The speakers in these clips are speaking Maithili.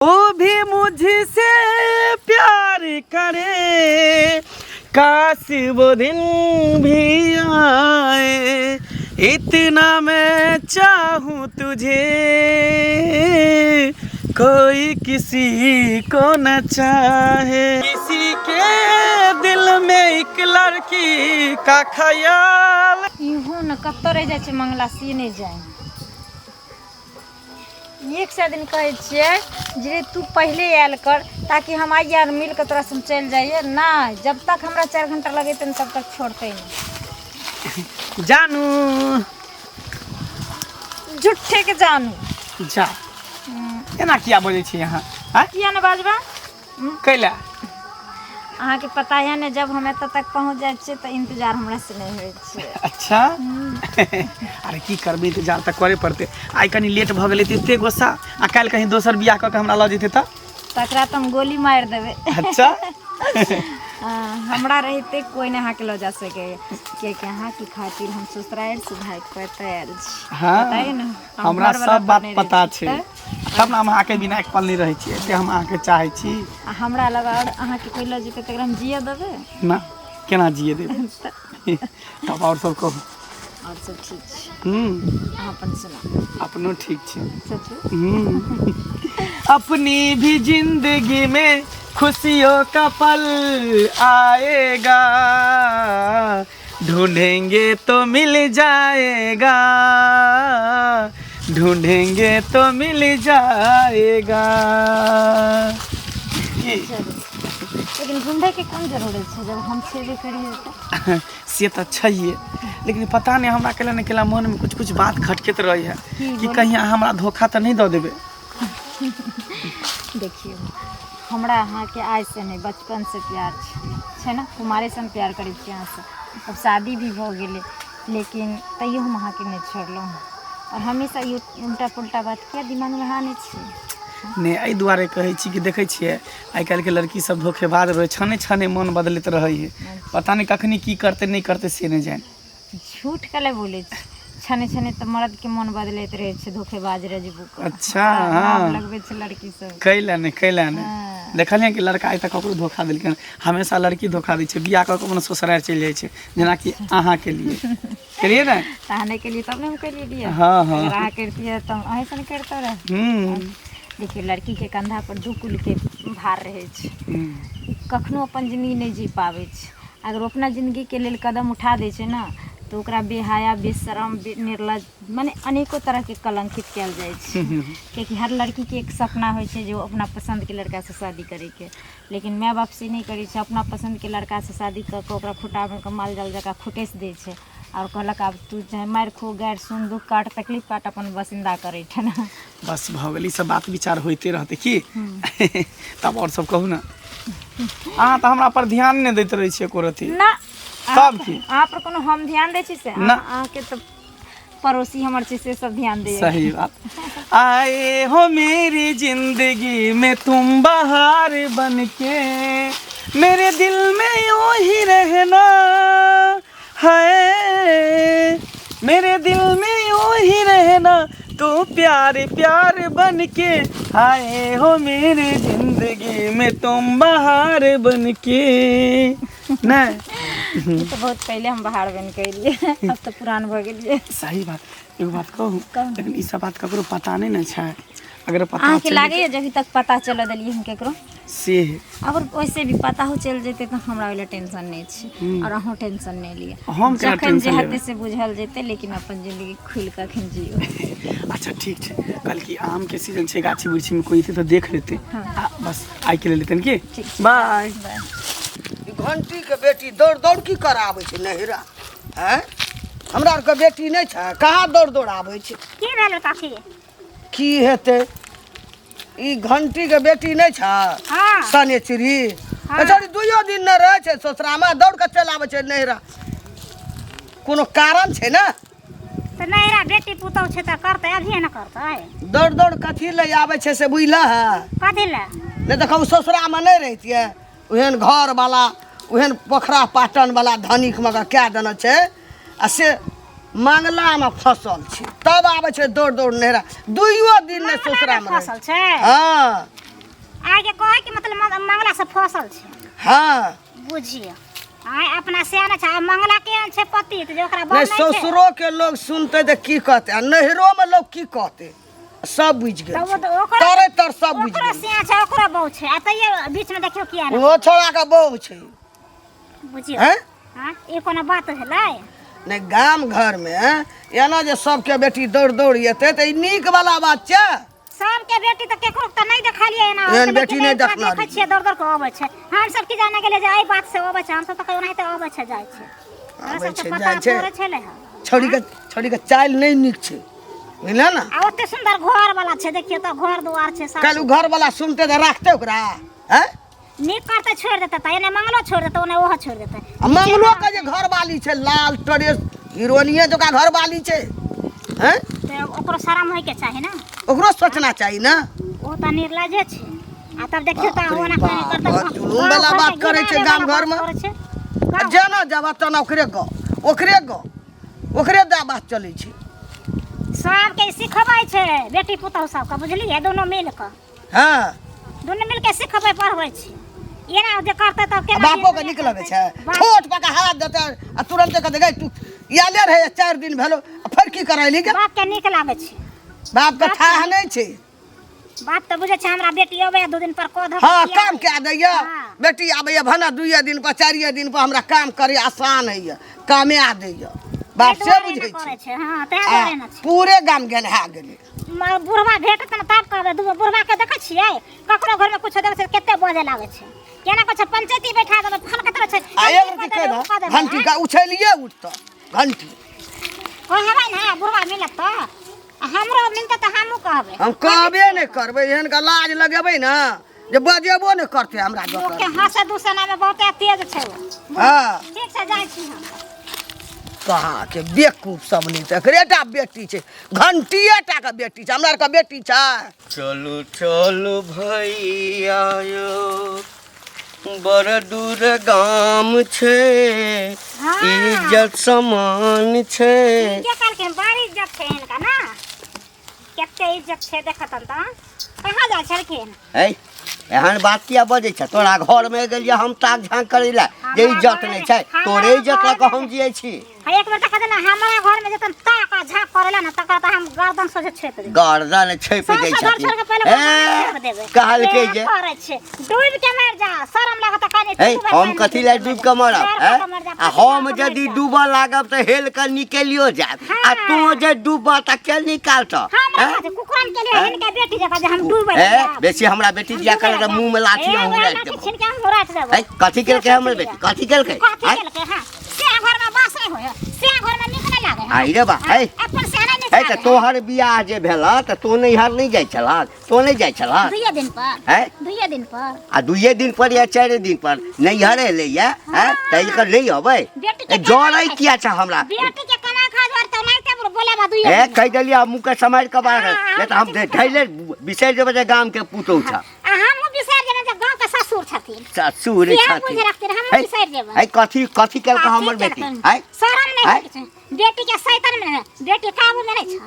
वो भी मुझसे प्यार करे, काश वो दिन भी आए, इतना मैं चाहूँ तुझे, कोई किसी को न चाहे। किसी के दिल में एक लड़की का ख्याल। इहो ने कतऽ रहि जाइ छै मंगला से नहि जाय। एक सए दिन कहै छियै जे तू पहिले आयल कर ताकि हम आइए आर मिल कऽ तोरा संग चलि जाइए। नहि, जब तक हमरा 4 घंटा लगेतै ने तब तक छोड़तै नहि। जानू। झूठे के जानू। जा, एना किया बजै छी अहाँ, आँय? किया ने बाजबा? कैला? अहाँके पता है ने, जब हम एतऽ तक पहुँच जाइ छियै तऽ इंतजार हमरा से नहि होइ छै। अच्छा, अरे की करबै, इंतजार तऽ करे पड़तै। आइ कनि लेट भऽ गेलै तऽ एते गुस्सा, आ काल्हि कहीं दोसर बियाह कऽ के हमरा लऽ जेतै तऽ? तकरा तऽ हम गोली मारि देबै। हमरा रहिते कोइ नहि अहाँके लऽ जा सकैए, कियाकि अहाँके खातिर हम ससुरारि से भागि कऽ एतऽ आयल छी। पता है ने, हम हमरा घरवला सब बात पर नहि पता रहै छै। छी तऽ। तब ने हम अहाँके बिना एक पल नहि रहै छी, एते हम अहाँके चाहै छी। आ हमरा अलावा आओर अहाँके कोइ लऽ जेतै तकरा हम जियऽ देबै? ना, केना जिए देबै? तब आओर सब कहू। आओर सब ठीक छै। अहाँ अपन सुनाउ। अपनो ठीक छै। सच? अपनी भी जिंदगी में खुशियों का पल आएगा, ढूंढेंगे तो मिल जाएगा, ढूंढेंगे तो मिल जाएगा। की? चलू, लेकिन ढूंढैके कोन जरूरत छै जब हम छेबे करियै तऽ? से तऽ छैहे, लेकिन पता नहि हमरा केला ने केला मनमे कुछ कुछ बात खटकैत रहै है की? कि बोलू। कहीं अहाँ हमरा धोखा तऽ नहि दऽ देबै? देखियौ, हमरा अहाँके आइसँ नहि, बचपनसँ प्यार छै, छै ने? कुमारेसँ हम प्यार करै छी अहाँसँ। अब शादी भी भऽ गेलै, लेकिन तैयो हम अहाँके नहि छोड़लहुँ हँ। आओर हमेशा ई उल्टा पुल्टा बात किया दिमागमे अहाँ आनै छियै? नहि, एहि दुआरे कहै छी कि देखै छियै, आइ काल्हिके लड़की सब धोखेबाज रहै, छने छने मन बदलैत रहै है। पता नहि कखनी की करतै नहि करतै से नहि जानि। झूठ कले बोलै छी? छने छने तऽ मर्दके मन बदलैत रहै छै, धोखेबाज रजबू के। नाम लगबै छै लड़की सब। कैला नहि, कैला नहि? देखलियै कि लड़का आइ तक ककरो धोखा देलकै? हमेशा लड़की धोखा दै छै, बियाह कऽ कऽ अपन ससुरारि चलि जाइ छै, जेनाकि अहाँके लिए केलियै ने। तऽ अहाँ नहि केलियै तब ने हम केलियै बियाह। हँ हँ अगर अहाँ करितियै तऽ हम अहीँ ने करितहुँ रहए। देखियौ, लड़कीके कंधा पर दू कुलके भार रहै छै। कखनो अपन जिन्दगी नहि जी पाबै छै। अगर ओ अपना जिन्दगीके लेल कदम उठा दै छै ने, तऽ ओकरा बेहाया, बेशरम, निर्लज, मने अनेको तरहके कलंकित कयल जाइ छै। कियाकि हर लड़कीके एक सपना होइ छै जे ओ अपना पसन्दके लड़कासँ शादी करैके, लेकिन माय बाप से नहि करै छै। अपना पसन्दके लड़कासँ शादी कऽ कऽ ओकरा खुटामे कऽ माल जाल जकाँ खुटैस दै छै आओर कहलक, आब तू चाहे मारि खो, गारि सुन, दुःख काट, तकलीफ काट, अपन बसिन्दा करै ठन। बस, भऽ गेल। ई सब बात विचार होइते रहतै की। तब आओर सब कहू ने, अहाँ तऽ हमरा पर ध्यान नहि दैत रहै छियै एको रत्ती। ना। तब की? अहाँ पर कोनो हम ध्यान दै छी से? ना। अहाँके तऽ पड़ोसी हमर छै, से सब ध्यान दैए। सही बात। आए हो मेरी जिंदगी में तुम बहार बन के, मेरे दिल में यूं ही रहना है, मेरे दिल में यूं ही रहना, तू प्यार प्यार बन के आए हो मेरी जिंदगी में तुम बहार बन के। नहीं? ई तऽ बहुत पहिले हम बाहर बनि के एलियै, अब तऽ पुरान भऽ गेलियै। सही बात। एगो बात कहू? कहू। लेकिन ई सब बात ककरो पता नहि ने छै। अगर पता अहाँके चलि लागैए जे अभी तक पता चलऽ देलियै हम केकरो? से अगर वैसे भी पता हो चलि जेतै तऽ हमरा ओहि लए टेंशन नहि छै आओर अहूँ टेंशन नहि लिअ। हम केना जखन जे टेंशन हेतै लेबै? से बुझल जेतै, लेकिन अपन जिन्दगी खुलि कऽ अखन जियौ। अच्छा, ठीक छै। कल की आमके सीजन छै, गाछी वृक्षीमे कोइ एतै तऽ देख लेतै। आ बस आइके लेल लेतनि की। ठीक छै। बाय। बाय। ई घंटीके बेटी दौड़ दौड़ की कराबै छै नहिरा? आँय, हमरा आरके बेटी नहि छै? कहाँ दौड़ दौड़ आबै छै? की भेल काकी? की हेतै, ई घंटीके बेटी नहि छै? सनेचरी। बेचारी दुइयो दिन नहि रहै छै ससुरामे, दौड़ कऽ चलि आबै छै नहिरा। कोनो कारण छै ने? तऽ नैहरा बेटी पुतहु छै तऽ करतै, अभिये ने करतै। दौड़ दौड़ कथी लए आबै छै से बुझलह है? कथी लए? नहि तऽ कहू, ससुरामे नहि रहितियै, ओहन घरवला, ओहन पोखरा पाटनवला धनिक मगर कए देने छै, आ से मांगलामे फसल छै, तब आबै छै दौड़ दौड़ नैहरा। दुइयो दिन नहि मांगलामे ससुरामे रहै फसल छै। छै? हँ। मंगला से फसल छै। हाँ। बुझियो आय अपना सियाना छै आ मंगला केहन छै पति तऽ जे ओकरा नहि बड़ नहि छै। ससुरो के लोग सुनते तऽ की कहते आ नैहरो में लोग की कहते, सब बुझि गेल तऽ ओ छै। तऽ ओकरो तरे तर सब बुझि ओकरो गेल। सिया छै, ओकरो बहू छै, आ तैयो बीच में देखियो किया नहि। ओ छोड़ा के बहू छै। बुझियो। हैं? हाँ, ई कोनो बात भेलै? नहि, गाम घर में एना जे सबके बेटी दौड़ दौड़ एतै तऽ ई नीक वाला बात छै। सबके बेटी तऽ केकरो तऽ नहि देखलियै एना। एहन बेटी नहि देखने देखै छियै, दौड़ दौड़ के अबै छै। हम सब की जाने गेलियै जे एहि बात से अबै छै। हम सब तऽ कहियो ओनाहिते अबै छै जाइ छै। हमरा अबै सबके छै, पता जाइ छै। थोड़े छलै हँ। छौड़ी के चालि नहि नीक छै, बुझले ने? आ ओते सुन्दर घर वाला छै, देखियौ तऽ घर दुआर छै सब। काल्हि ओ घर वाला सुनते तऽ राखते ओकरा? हैं? नीक करते छोड़ि देतै तऽ एने मंगलो छोड़ि देतै, ओने ओहो छोड़ि देतै। आ मंगलो के जे घरवाली छै, लाल टरेस हीरोइनिये जकाँ घरवाली छै, हैं? तऽ ओकरो शरम होइके चाही ने, ओकरो सोचना चाही ने। ओ तऽ निर्लजे छै। आ तब देखियौ तऽ बाप रे ओना बाप, करतै, बड़ जुलूम वाला बात करै छै गाम घरमे। करै छै। आ जेना जाबऽ तेना ओकरे गौ, ओकरे गौ, ओकरे दा बात चलै छै। सबके सिखबै छै बेटी पुतहु सबके, बुझलियै? दुनू मिल कऽ। हाँ। दुनू मिल के सिखबै पढ़बै छै। एना जे करतै तब केना? बापो के नीक लगै छै? ठोट पका हाथ देतै आ तुरन्ते कहतै, गै तू आयले रहै 4 दिन भेलो आ फेर की करैली गे? बाप के नीक लागै छै। बाप के थाह नहि छै। बाप तऽ बुझै छै हमरा बेटी अबै 2 दिन पर कऽ धऽ हाँ काम कए दैया। हाँ। बेटी आबैया भने 2 दिन पर 4 दिन पर, हमरा काम करे आसान होइया, कामे आ दैया बाप, से बुझै करै छै। छै, हाँ, तें आ दुआरे ने छै। पूरे गाम गेनहा गेलै। बुढ़वा भेटत ने तब कहबै। दूगो बुढ़वा के देखै छियै, ककरो घरमे कुछो देखै छै कते बजै लागै छै, केना कहै छै, पंचायती बैठा देबै, फलकैत रहै छै। आ ई एक कऽ रति देबै, कहि ओ दऽ कऽ देबै, घंटी के उछलिए उठतऽ घंटी। कहबै ने बुढ़वा मिलत तऽ, आ हमरो मिलतै तऽ हमहूँ कहबै। हम कहबे नहि करबै, एहन के लाज लगेबै ने जे बजेबो नहि करतै हमरा लोकके दोसर। हँसे दूसनामे बहुते तेज छै ओ। हाँ। ठीक छै, जाइ छी हम। कहाँ के बेवकूफ सब, नहि तऽ एकरे टा बेटी छै, घंटिए टा के बेटी छै, हमरा आरके बेटी छै? चलू चलू भैया यो, बड़ दूर गाम छै, हाँ। इज्जत समान छै। के कहलखिन? बड़ इज्जत छै हिनका ने, कते इज्जत छै देखतन तऽ। कहाँ जाइ छलखिन? है, एहन बात किया बजै छ? तोरा घरमे गेलियै हम ताक झाँक करै लए जे हमरा इज्जत नहि छै? हमरा तोरे इज्जत लऽ कऽ हम घरमे- जियै छी। है, एक बेर देखा देना, हमरा घरमे जतन ताक आ झाँक करेला ने, तकर तऽ हम गर्दन सोझे छेप देबै। गर्दन छेप दै सौंसे घर छथिन। छोड़ि कऽ पहिले गर्दन छेप देबै। कहलकै जे करै छै, डूबि के मरि जा, शरम लागत कनि। है, हम कथी लए डूबि कऽ मरब? है, हैं? आ हम यदि डूबऽ लागब तऽ हेल कऽ निकलियो जायब, आ तू जे डूबऽ तऽ के निकालतऽ? हमरा हैं? कथी कुकुरन के लिए हिनका बेटी जकाँ जे हम डूबे ए, बेसी हमरा बेटी दिया करे तऽ मुँह में लाठी हम राखि देबौ। छिनके हम राखि देबौ। है, कथी केलकै हमर बेटी? कथी केलकै? कथी हैं? केलकै? हाँ, से घर में बास नहीं होय, से घर में नीक नहीं लागे। आई रे बा, है। अपन से नहीं नीक है तऽ लागे। तोहर बियाह जे भेल तऽ तू नैहर नहि जाइ छलह? तू नहि जाइ छलह? दुइये दिन पर। है? दुइये दिन पर। आ 2 दिन पर या 4 दिन पर नैहर एलैया है तऽ एकर नहि अबै? बेटी के जरै किया छै हमरा? बेटी के कमा खा दुआर तऽ ओनाहिते बोलेबा दुइये ए दिन। कहि देलियै, मुँह के सम्हारि कऽ बाहर, हाँ, नहि तऽ हम धैले बिसरि जेबै जे गाम के पुतोहु छ। आ हमहूँ बिसरि जेबै जे गाँव के ससुर छथिन। ससुर इएह छथिन। बुझि रखथिन, हमहूँ है, बिसरि जेबै। है, कथी कथी केलकै कथी हमर बेटी? केलकै? है? शरम नहि है? होइ छै बेटी के, शैतान में नहि, बेटी काबू में नहि छै,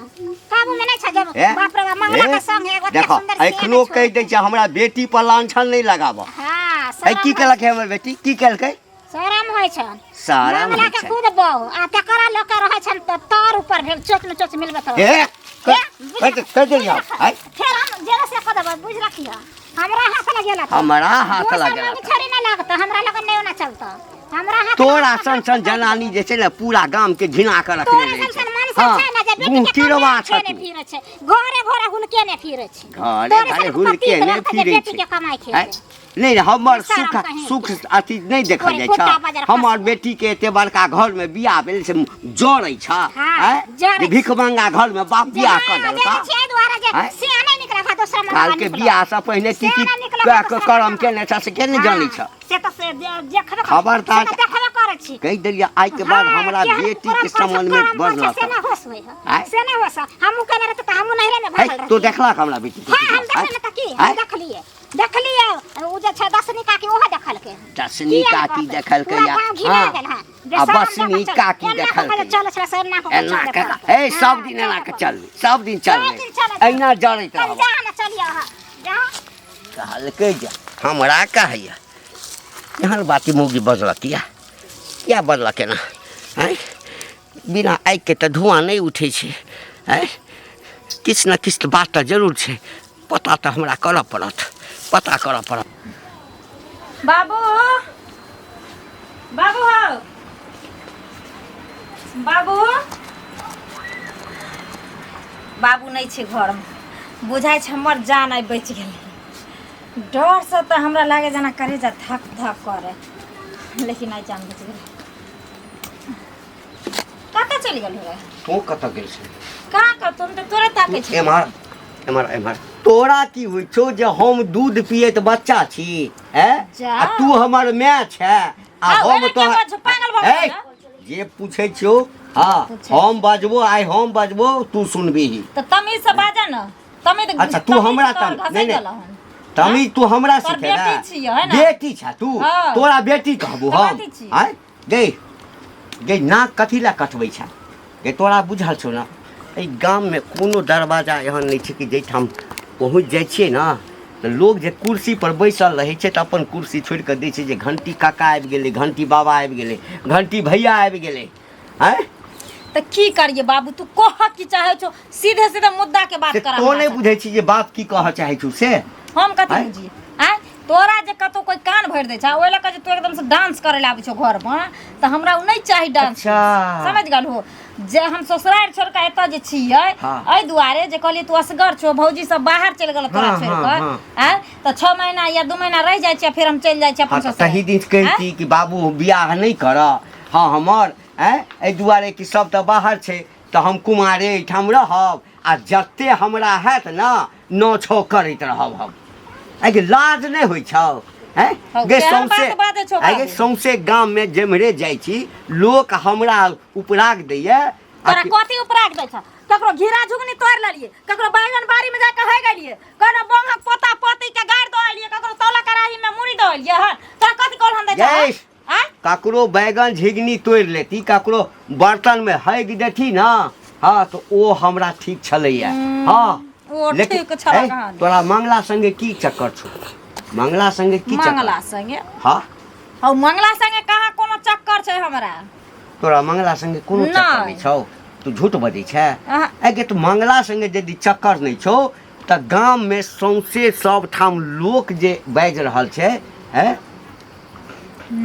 काबू में नहि छै जब ए? बाप रे बाप, मंगला ए? के संग एगो एते देखो सुंदर सियान एखनो छोड़ कहि दै छै, हमरा बेटी पर लांछन नहि लगाबऽ। हाँ, है, शरम की होइ- केलकै हमर बेटी? की केलकै? शरम होइ छन। शरम मंगला होइ के छै। खुद बहु आ तकरा लऽ के रहै छन तऽ तर ऊपर भेल चोच में चोच मिलबे तऽ ए, ए, कहि कहि देलियै है। फेर हम जेना से कऽ देबै, बुझि रखियौ, हमरा हाथ लगेला तऽ। हमरा हाथ दोसर लगेला लग तऽ। छड़ी नहि लागतौ, हमरा लगन नहि ओना चलतौ, हमरा हाथ तोरा लागतौ, सन सन जनानी जे छै ने, पूरा गाम के घिना कऽ रखने तोरा रहै सन छै। सन मनसा हाँ, छै ने जे बेटी मुँह के तिरवा कमाइ छ के ने तू। फिरै छै, घरे घरे हुनके ने फिरै छै। घरे तोरे घरे सन हुनके पतित ने रहतै जे फिरै बेटी छै। के कमाइ हैं? खेतै। नहि, हमर शरम सुख कहीं सुख अथी नहि देखल तोरे जाइ कुत्ता छ। बजर हमर खसबो। बेटी के एते बड़का घर में बियाह भेल से जरै छ? हाँ, हैं? जरै जे भिखमंगा घर में बाप बियाह कऽ जहाँ देलका। जरै छियै दुआरे जे हैं? से नहि निकलै खा दोसरा मंगवा काल के निकलल। बियाह से पहिने की से की नहि निकलल कए खा कऽ दोसरा करम मंगवा। केने छ से के नहि जानै छ। से तऽ से देखबे खबरदार। से तऽ देखबे करै छी। कहि देलियै, आइ के बाद हाँ, हमरा केहन बेटी करम के करै छै, संबंध में करम करै छै, बजलक से नहि होश होइ है। आँय? से नहि होश है। हमहूँ केने रहतै तऽ हमहूँ नैहरे में है भागल तो रहतियै। देखलक हमरा बेटी के? हाँ, हम देखलियै तऽ की? हम आँय? देखलियै, देखलियै, उ जे छै दसनी काकी, ओहो देखलकै। दसनी किया नहि काकी कहतै? देखलकै पूरा या गाँव घिना हाँ। गेल हँ। आ बेशरम बसनी जकाँ चल- काकी एना कऽ देखलकै। कऽ चलै छलै से एना कऽ कऽ एना चलै कऽ पड़तै। ए सब हाँ, दिन एना चलै कऽ पड़तै। चलबै, सब दिन सब चलबै, दिन चलै। एहिना जरैत चल रहब। जा ने, चलियौ अहाँ, जा। कहलकै जे हमरा कहैया एहन बात ई मौगी बजलक किया किया बजलक एना आँय बिना आगिके तऽ धुआँ नहि उठै छै आँय किछु ने किछु तऽ बात तऽ जरूर छै पता तऽ हमरा करऽ पड़त पता करऽ पड़त बाबू बाबू हौ बाबू बाबू नहि छै घरमे बुझाइ छै हमर जान आइ बचि गेलै डरसँ तऽ हमरा लागै जेना करेजा धक धक करे लेकिन आइ जान बचि गेलै कतऽ चलि गेल रे तू कतऽ गेल छली कहाँ कतऽ हम तऽ तोरे ताकै छी एम्हर एम्हर एम्हर तोरा की होइ छौ जे हम दूध पियैत बच्चा छी हैं जा। आ तू हमर माय छै आ हँ, हम ओहिमे के तोहर बाजू, पागल भऽ गेलै ए, ना? जे पूछै छियौ हँ पूछै। हम बजबो आइ हम बजबो तू सुनबीही तऽ तमीज से बाजा न तमीज अच्छा, तू हमरा तमीज नहीं, नहीं। तमीज तू हमरा तोहर सिखेबे बेटी छियै, है ना? बेटी छ तू हाँ। तोरा बेटी कहबो तऽ हम कथी छियै? आँय गे गे नाक कथी लए कटबै छ गे तोरा बुझल छौ ने एहि गाममे कोनो दरवाजा एहन नहि छै कि जाहिठाम पहुँच जाइ छियै ने तऽ लोग जे कुर्सी पर बैसल रहै छै तऽ अपन कुर्सी छोड़ि कऽ दै छै जे घंटी काका आबि गेलै घंटी बाबा आबि गेलै घंटी भैया आबि गेलै आँय तऽ की करिए बाबू तू कह की चाहे छो सीधे सीधे मुद्दा के बात से कर तो नहि बुझै छी जे बाप की कहऽ चाहै छौ से हम कथी आँय? बुझिए आँय तोरा जे कतौ कोई कान भरि दै छै ओहि लऽ कऽ जे तू एकदम से डांस करे लए आबै छौ घर पर तऽ हमरा ओ नहि चाही डांस अच्छा। समझ गेल हो जे हम ससुरारि छोड़ कऽ एतऽ जे छियै हाँ। एहि दुआरे जे कहलियै तू असगर छौ भौजी सब बाहर चलि गेल तोरा हाँ, छोड़ि हाँ, कऽ हाँ। आँय तऽ 6 महीना या 2 महीना रहि जाइ छियै फेर हम चलि जाइ छियै हाँ अपन तऽ तही ससुरारि दिन कहती कि बाबू बियाह नहि करऽ हाँ हमर आँय एहि दुआरे कि सब तऽ बाहर छै तऽ हम कुमारे एहिठाम रहब आ जते हमरा हैत ने नौ छओ करैत रहब हम आइ लाज नहि होइ छौ हैं हौ, गे केहन सौंसे बात बाजै छौ आइ गे बाबू? सौंसे गाममे जेम्हरे जाइ छी लोक हमरा उपराग दैए आ तोरा कि- कथी उपराग दै छ ककरो घिरा झुगनी तोड़ि लेलियै ककरो बैगन बाड़ी में जाके है गेलियै कोनो बंगक पोता पोती के गाड़ि दऽ एलियै ककरो तौला कड़ाही में मुड़ी दऽ एलियै हन तोरा कथी कहल दै छ गैस आँय ककरो बैगन झिगनी तोड़ि लेती ककरो बर्तनमे हगि देती ने हँ तऽ ओ हमरा ठीक छलैया हँ ओ लेकिन ठीक छलक ए, हन। तोरा मंगला संगे की चक्कर छौ मंगला संगे की चक्कर मंगला संगे हँ हौ मंगला संगे कहाँ कोनो चक्कर छै हमरा तोरा मंगला संगे कोनो चक्कर नहि नहि। छौ तू झूठ बजै छै अहाँ- आइ गे तऽ मंगला संगे यदि चक्कर नहि छौ तऽ गाममे सौंसे सबठाम लोक जे बाजि रहल छै हैं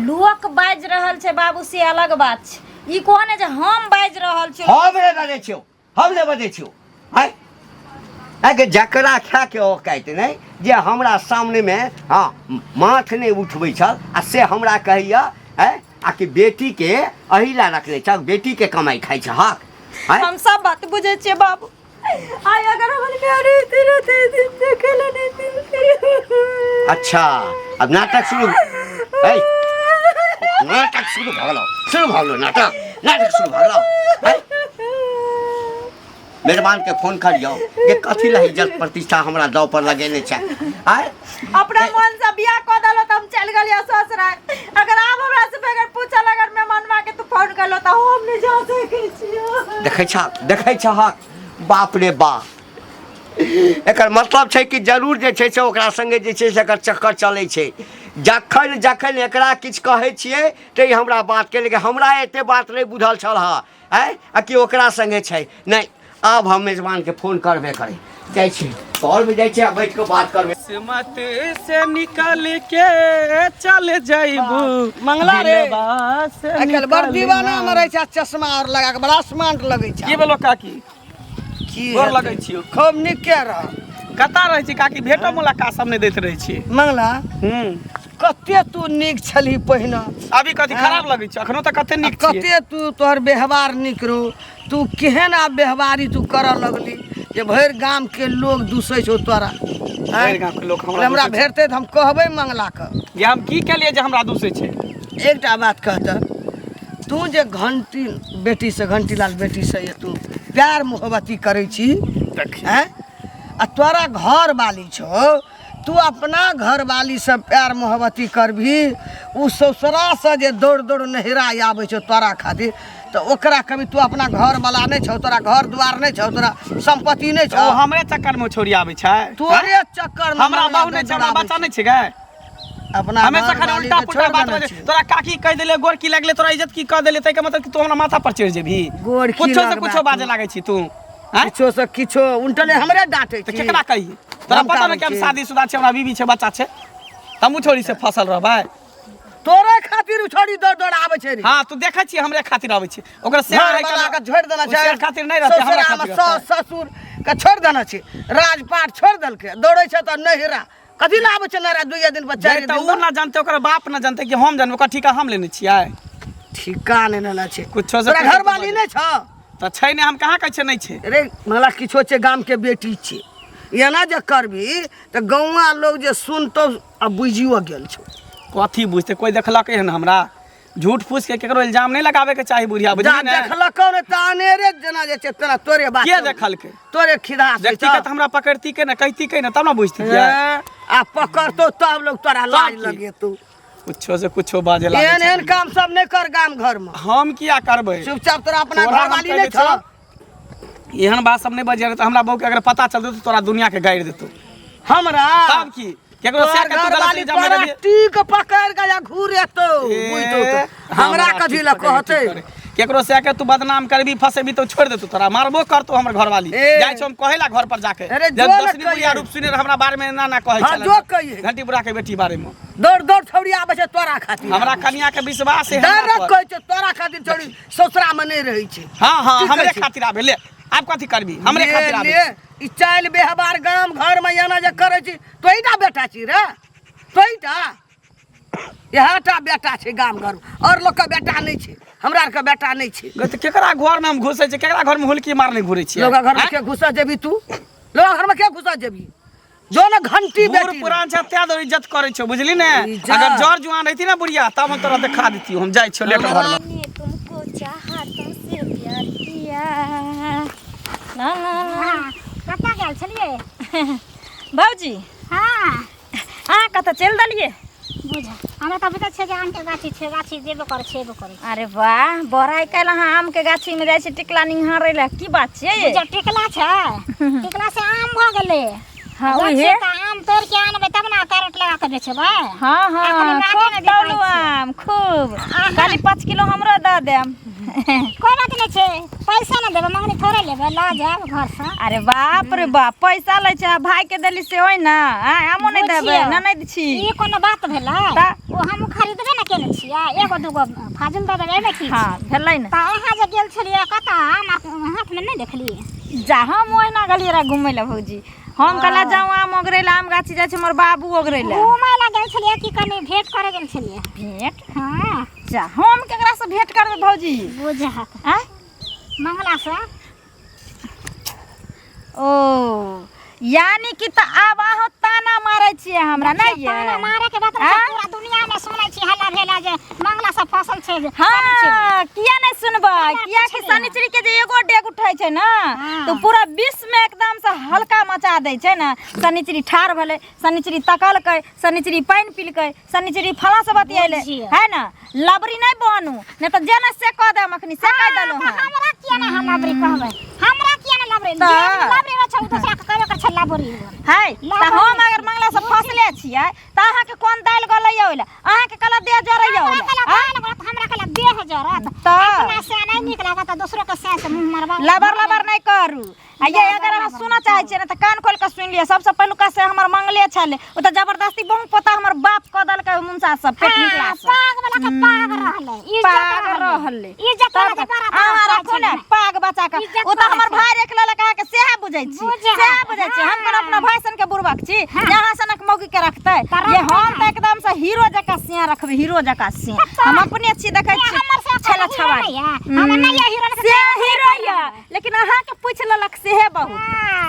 लोक बाजि रहल छै बाबू से अलग बात छै ई कहो ने जे हम बाजि रहल छी हम नहि बजै छियौ हम नहि बजै छियौ आँय आँय जकरा खायके औकाति नहि जे हमरा सामनेमे हँ माथ नहि उठबै छल आ से हमरा कहैया आँय आ कि बेटीके एहि लए रखने छह बेटीके कमाइ खाइ छहक आँय हम सब बात बुझै छियै बाबू आइ अगर हमर प्यारे रहते रहते दिन देखे ला नहीं मिलते। अच्छा अब नाटक शुरू ए नाटक शुरू भऽ गेलौ शुरू भऽ गेलौ नाटक नाटक शुरू भऽ गेलौ ए मेहरबान के फोन करियौ जे कथी लए इज्जत प्रतिष्ठा हमरा दाव पर लगेने छै आय अपना मन से बियाह कऽ देलो तऽ हम चलि गेलियै ससुराल अगर आब हमरा से बगैर पूछल अगर मेहमानमा के तू फोन करलो तऽ हम नहि जा सकै छियै देखै छह देखै छहक बाप रे बाप एकर मतलब छै कि जरूर जे छै से ओकरा संगे जे छै से एकर चक्कर चलै छै जखन जखन एकरा किछु कहै छियै तऽ ई हमरा बातके लेकिन हमरा एते बात नहि बुझल छल हँ आँय आ कि ओकरा संगे छै नहि आब हम मेजबानके फोन करबे करै जाइ छी घरमे जाइ छी आ बैठ कऽ बात करबै किस्मत से निकल के चल जाइबू मंगला रे। दिलवा से आइ काल्हि बड़ निकल दीवाना ना। मे रहै छै आ चश्मा और लगा के बड़ा स्मार्ट लगै छै की भेलो काकी की गोर हेतै? लगै छियौ। खूब नीके रह कतऽ रहै छी काकी भेटो मुलाकात सब नहि दैत रहै छी मंगला हूँ कते तू नीक छलही पहिने अभी कथी खराब लगै छै अखनो तऽ कते नीक छियै कते तू तोहर व्यवहार नीक रहौ तू केहन आब व्यवहारी तू करऽ लगली जे भरि गामके लोग दूसै छौ तोरा भरि गामके लोक हमरा हमरा दूसै छै। भेटतै तऽ हम कहबै मंगलाके जे हम की केलियै जे हमरा दूसै छै एकटा बात कहतऽ तू जे घंटी बेटीसँ घंटीलाल बेटीसँ ये तू प्यार मोहब्बती करै छी देखी आँय आ तोरा घर वाली छौ तू अपना घरवालीसँ प्यार मोहब्बती करबही ओ ससुरासँ जे दौड़ दौड़ नहिरा आबै छौ तोरा खातिर तऽ ओकरा कभी तू अपना घरवाला नहि छौ तोरा घर दुआर नहि छौ तोरा सम्पत्ति नहि ओ छौ हमरे चक्कर में छोड़ी आबै छै तोरे चक्कर में हमरा मंगला बहु नहि छै हमरा दौड़ बच्चा नहि छै गै अपना हमेशा खाली घरवाली उल्टा के पुल्टा छोड़ बात देने बजे छियै। तोरा काकी कह देले गोरकी लगले तोरा इज्जत की कह देले तै के मतलब कि तू हमरा माथा पर चढ़ जेबही गोरकी कुछो से लगबा कुछो तू। बाजे लागै छी तू आँय? किछो से किछो उल्टले हमरे डांटे तऽ छी केकरा कही तोरा पता ने कि हम धमकाबै छी। शादीशुदा छी हमरा बीवी छै बच्चा छै हमहूँ छोड़ी से फसल रहबै तोरे खातिर उ छोड़ी दौड़ दौड़ आबै छै रे हाँ तू देखै छियै हमरे खातिर आबै छै ओकरा शेर घर वाला के छोड़ देना छै शेर खातिर नहि रहतै हमरा ससुरामे खातिर सास रहतै। ससुर के छोड़ देना छै राजपाट छोड़ देलकै दौड़ै छै तऽ नहिरा कथी लए आबै छै नहिरा दुइये दिन पर चारि तऽ दिन उ पर ना जानते ओकर बाप ना जानते कि हम जानबै ओकर ठीका हम लेने छियै ठीका नहि लेना छै कुछो से तोरा कुछो घरवाली नहि छौ तऽ छै नहि हम कहाँ कहै छियै नहि छै रे मला किछो छै गामके बेटी छै एना जे करबी तऽ गौआ लोग जे सुनतौ आ बुझियो गेल छौ कथी बुझतै कोइ देखलकै हन हमरा झूठ फूस के केकरो इल्जाम नहीं लगावे के चाही बुढ़िया जा बुझली ने देखलकौ ने तऽ अनेरे जेना जे छै तेना तोरे बात के देखलकै तोरे खिदा से देखती के तऽ हमरा पकड़ती के ने कहती के ने तब ने बुझती के आ पकड़तौ तब लोग तोरा लाज की? लगेतौ कुछो से कुछो बाजे लागै एहन छै। एहन काम सब नहि कर गाम घर में हम किया करबै चुपचाप तोरा अपना तोरा हम घरवाली कहि नहि दै छौ छियौ, एहन बात सब नहि बजिया तऽ हमरा बहू के अगर पता चलतै तऽ तोरा दुनिया के गाड़ि देतौ हमरा तब की केकरो तोहर से के तू गलत घरवाली इल्जाम तोरा लगेबही टीक पकड़ के या घूरेतौ बुझतौ ए, तऽ हमरा कथी लए ठीक कहतै करे। केकरो से के तू बदनाम करबी फसेबी तो छोड़ देतौ तोरा मारबो करतो हमर घरवाली ए। जाइ छौ हम कहेला घर पर जाके अरे जब जो ने दसनी बुढ़िया कहिए। रूप सुने हमरा बारे में ना ना कहै हाँ, छलै जो कहिए। घंटी बुढ़ा के बेटी बारे में दौड़ दौड़ छौड़ी आबै छै तोरा खातिर हमरा कनिया के विश्वास है हमरा डायरेक्ट पर। कहै छै तोरा खातिर छौड़ी ससुरा में नहि रहै छै हाँ हाँ की कहै हमरे छै? खातिर आबे ले आब कथी करबी हमरे ले, खातिर आबे ले, ई चालि व्यवहार गाम घर में एना जे करै छी तोहीटा बेटा छी रे तोहीटा इएह टा बेटा छै गाम घर और लोक के बेटा नहि छै हमरा आरके बेटा नहि छै गै तऽ केकरा घर में हम घुसै छियै केकरा घर में हुलकी मारने घुरै छियै लोक घर में आँय? के घुसा जेबी तू लोक घर में के घुसा जेबी जो ने घंटी बूढ़ बेटी पुरान छै तें दुआरे इज्जत करै छौ बुझली ने इज्जत। अगर जर जुआन रहिती ने बुढ़िया तब हम तोरा देखा देतियौ हम जाइ छियौ लेट घर में मैंने तुमको चाहा तुमसे प्यार किया ला ला ला हाँ, कतऽ गेल छलियै भौजी हाँ अहाँ कतऽ चलि देलियै बुझ हमरा तऽ बुझल छै जे आमके गाछी छै गाछी जेबो करै छै एबो करै अरे वाह बड़ा आइ काल्हि अहाँ आमके गाछीमे जाइ छी टिकला निहारै लए की बात छियै छै जे टिकला छै टिकला से आम भऽ गेलै हाँ, गाछी उहे। तऽ आम तोड़ि के आनबै तब ने कैरेट लगा के बेचबै हाँ हाँ एखन गाछे खूब नहि देखाइ तौलू छै। आम खूब खाली 5 किलो हमरो दऽ देम कोइ बात नहि छै पैसा नहि देबै मंगनी थोड़े लेबै लऽ जायब घरसँ अरे बाप रे बाप पैसा लै छै आ भाई के देली से होय ना आँय आमो नहि देबै बुझियौ। ना नहि छी ई कोनो बात भेलै तऽ? ओ हम खरीदबे ने केने छियै एगो दूगो फाजुल दऽ देबै एहिमे की छै? हाँ भेलै ने तऽ अहाँ जे गेल छलियै कतऽ आम हाथमे नहि देखलियै जा हम ओहिना गेलियै रह घुमै लए भौजी हम कहला जाऊँ आम ओगरै लए आम गाछी जाइ छै हमर बाबू ओगरै लए घुमै लए गेल छलियै कि कनि भेंट करे गेल छलियै भेंट हाँ जा हम केकरा से भेंट करबै भौजी बुझत आँय मंगला से ओ यानी कि तऽ आब अहाँ ताना मारै छियै हमरा नहि ये ताना मारे के बात नहि छै, आँय? पूरा दुनिया में सुनै छी हल्ला भेला जे मंगला से फसल छै जे शनिचरी। हाँ किया नहीं सुनबै हमरा किया कि पुछलियै। शनिचरी के जे एगो डेग उठै छै ने हाँ। तऽ पूरा विश्व में एकदम से हल्का मचा दै छै ने शनिचरी ठाढ़ भेलै शनिचरी तकलकै शनिचरी पानि पिलकै शनिचरी फला से बतियेलै बुझियौ। है ने लबरी नहि बनू नहि तऽ जे ने से कह देम अखनी से कह देलहुँ तऽ हँ हमरा किया ने हम लबरी कहबै हमरा किया ने लबरी जे तऽ? आदमी लबरी रहै छै ओ दोसरा के कहबे करै छै लबरी है तऽ लबरी हम अगर मंगला से फसले छियै तऽ अहाँके कोन दालि गलैया ओहि लए अहाँके कहलक देह जरैया हमरा ओहि लए कहला आँय? दालि गलत हमरा कहला देह जरत तऽ? अपना से नहि नीक लागत तऽ दोसरो के से से मुँह मरबा लबर लबर नहि करू आ ये अगर अहाँ सुनऽ चाहै छियै ने तऽ कान खोलि कऽ सुनि लिअ सबसँ पहिलुका से हमर मंगले छलै ओ तऽ जबरदस्ती बहु पोता हमर बाप कऽ देलकै मुनसा सब पेट निकला से पाग वाला के पाग रहलै इज्जत पाग रहलै इज्जत वाला के बड़ा अहाँ रखू ने पाग बचा कऽ इज्जत ओ तऽ हमर वाला भाय रख लेलक अहाँके सएह बुझै छी बुझै सएह बुझै छी हम कोनो अपना भाय सनके बुड़बक छी जे अहाँ सनक मौगी के रखतै तऽ ये रखतै हम तऽ एकदम से हीरो जकाँ सिया रखबै हीरो जकाँ सिया हम अपने छी देखै छी हमर से छला हीरो छवा नहि है हमर नहि है हीरो से हीरो यऽ लेकिन अहाँके पूछि लेलक सेहे बहुत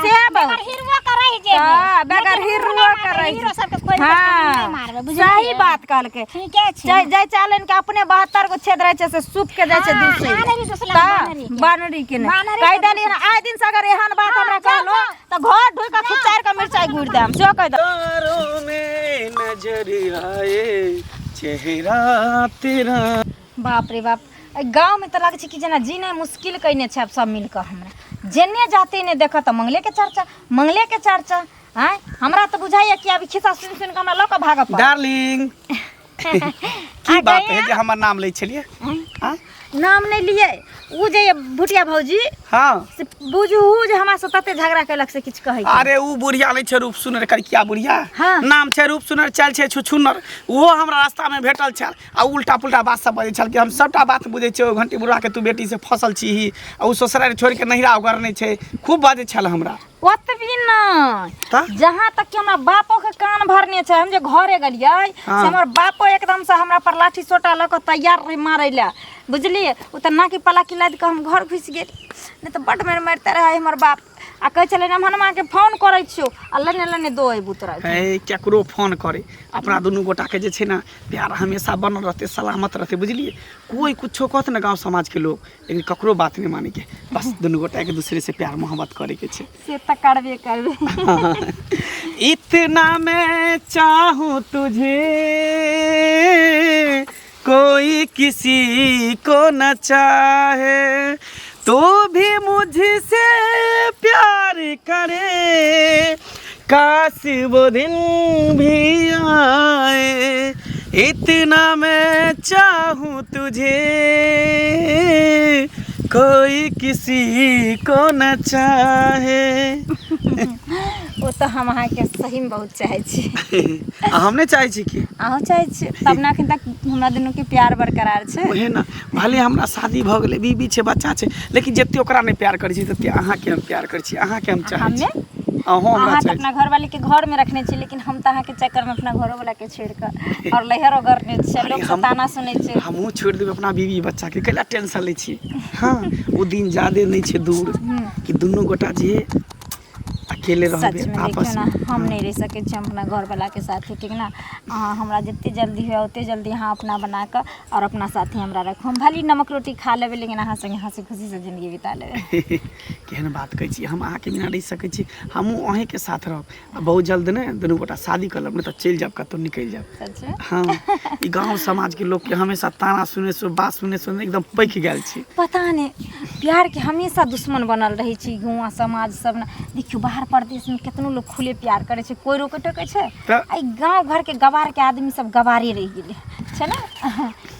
सेहे बहुत बगैर हीरो के रहि जेबै तऽ बगैर लेकिन हीरो मुँह नहि के मारबै, रहि हीरो सबके कोइ नहीं मारबै हाँ बुझलियै सही बात कहलकै ठीके छै जाय जाय चालन के अपने 72 गो छेद रहै छै से सूप के जाइ छै हाँ, दूसरे बानरी दूसरा बानरी के। बानरी के नहि बानरी कहि के देलियै हन आइ दिन से अगर एहन बात हाँ, हमरा जाउ, कहलो जाउ। तऽ घर ढुकि कऽ खुचारि कऽ मिरचाइ गुड़ि देम सेहो कहि देब तारों में नजर आए चेहरा तेरा बाप रे बाप एहि गाँवमे तऽ लगै छै कि जेना जीनाइ मुश्किल कयने छै आब सब मिलकऽ हमरा जेने जाते ने देखत तऽ मंगलेके चर्चा मंगलेके चर्चा आँय हमरा तऽ बुझाइया कि आब ई खिस्सा सुनि सुनि कऽ हमरा लऽ कऽ भागऽ पड़त। डार्लिंग, की बात है जे हमर नाम लै छलियै? आँय? नाम नहि लियै, उ जे ये भुटिया भौजी हाँ से बुझू जे हमरा से तते झगड़ा केलक से किछु कहै के। अरे उ बुढ़िया नहि छै रूप सुनर करिकिया बुढ़िया। हाँ। नाम छै रूप सुनर, चालि छै छुछुनर। ओहो हमरा रास्ता में भेटल छल आ उल्टा पुल्टा बात सब बजै छल कि हम सबटा बात बुझै छियै, ओहि घंटी बुढ़वा के तू बेटी से फसल छीही आ उ ससुरारि छोड़ि के नहिरा ओगरने छै, खूब बाजै छल हमरा। ओतबी नहि, तऽ? जहाँ तक कि हमरा बापो के कान भरने छै, हम जे घरे गेलियै से हमर बापो एकदम से हमरा पर लाठी सोटा लऽ कऽ तैयार रहै मारै लए, बुझलियै? ओ तऽ नाकी पलाकी लादि कऽ हम घर घुसि गेली, नहि तऽ बड्ड मारि मारिते रहै हमर बाप आ कहै छलै हनुमान के फोन करै छियौ आ लेने लेने दो अयबू तोरा। हे, केकरो फोन करे, अपना दुनू गोटाके जे छै ने प्यार हमेशा बनल रहतै, सलामत रहतै, बुझलियै? कोइ कुछो कहत ने गाँव समाजके लोक, लेकिन ककरो बात नहि मानैके, बस दुनू गोटा एक दूसरे से प्यार मोहब्बत करैके छै। से तऽ करबे करबे। इतना मैं चाहूँ तुझे, कोई किसी को न चाहे, तू भी मुझसे प्यार करे, काश वो दिन भी आए, इतना मैं चाहूँ तुझे, कोई किसी को न चाहे। ओ तऽ हम अहाँके सहीमे बहुत चाहै छी। आ हम नहि चाहै छी कि? अहूँ चाहै छी तब ने एखन तक हमरा दुनूके प्यार बरकरार छै। ओहे ने, भले हमरा शादी भऽ गेलै, बीबी छै, बच्चा छै, लेकिन जते ओकरा नहि प्यार करै छी तते अहाँके हम प्यार करै छी, अहाँके हम चाहै छी। हमे? अहूँ हमरा अहाँ तऽ चाहै अपना घरवाली के घर में रखने छी, लेकिन हम तऽ अहाँके चक्कर में अपना घरोवाला के छोड़ि कऽ और लैहरो गरने छियै, अरे लोक से ताना सुनै छै। हमहूँ छोड़ि देबै अपना बीवी बच्चाके, कैला टेंशन लै छी? हँ, ओ दिन जादे नहि छै दूर कि दुनू गोटा जे अकेले रहबै सच में आपस देखियौ ने, में। हम नहि रहि सकै छी हम अपना घरवाला के साथे, ठीक ने? अहाँ हमरा जते जल्दी हुए ओते जल्दी अहाँ अपना बना कऽ और अपना साथे हमरा रखू। हम भले नमक रोटी खा लेबै, लेकिन अहाँ संगे हँसी खुशी से जिंदगी बिता लेबै। केहन बात कहै छी, हम अहाँके बिना रहि सकै छी? हमहूँ अहीँके साथ रहब आ बहुत जल्द ने दुनू गोटा शादी कऽ लेब, नहि तऽ चलि जायब कतहु निकलि जायब। सच में? हँ, ई गाँव समाजके लोकके हमेशा ताना सुने सुने, बात सुने सुने एकदम पकि गेल छी। पता नहि, प्यार के हमेशा दुश्मन बनल रहै छै गाँव समाज सब ने। देखियौ बाहर परदेशमे केतनो लोक खुले प्यार करै छै, कोइ रोकै टोकै छै? तऽ एहि गाँव घरके गवारके आदमी सब गवारे रहि गेलै छै ने,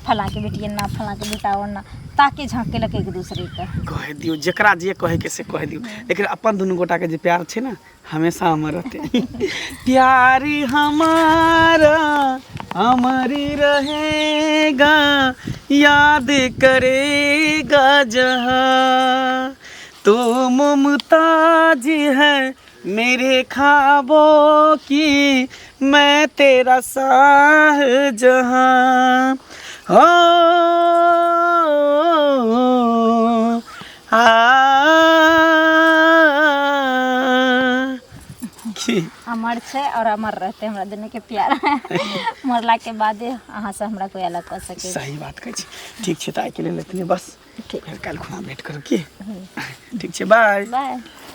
फलाँके बेटी एना, फलाँके बेटा ओना, ताके झाँकेलक एक दूसरेके। कहि दियौ जकरा जे कहैके से कहि दियौ, लेकिन अपन दुनू गोटाके जे प्यार छै ने हमेशा अमर रहतै। प्यार हमारा अमर रहेगा, याद करेगा जहाँ, तो मुमताज है मेरे ख्वाबों की, मैं तेरा शाह जहाँ हो आ की अमर छै और अमर रहतै हमरा दुनूके प्यार, मरलाके बादे अहाँसँ हमरा कोइ अलग कऽ सकै छै। सही बात कहै छी। ठीक छै, तऽ आइके लेल एतने बस। ठीक। फेर काल्हि खुना भेँट करब की? ठीक छै, बाय बाय।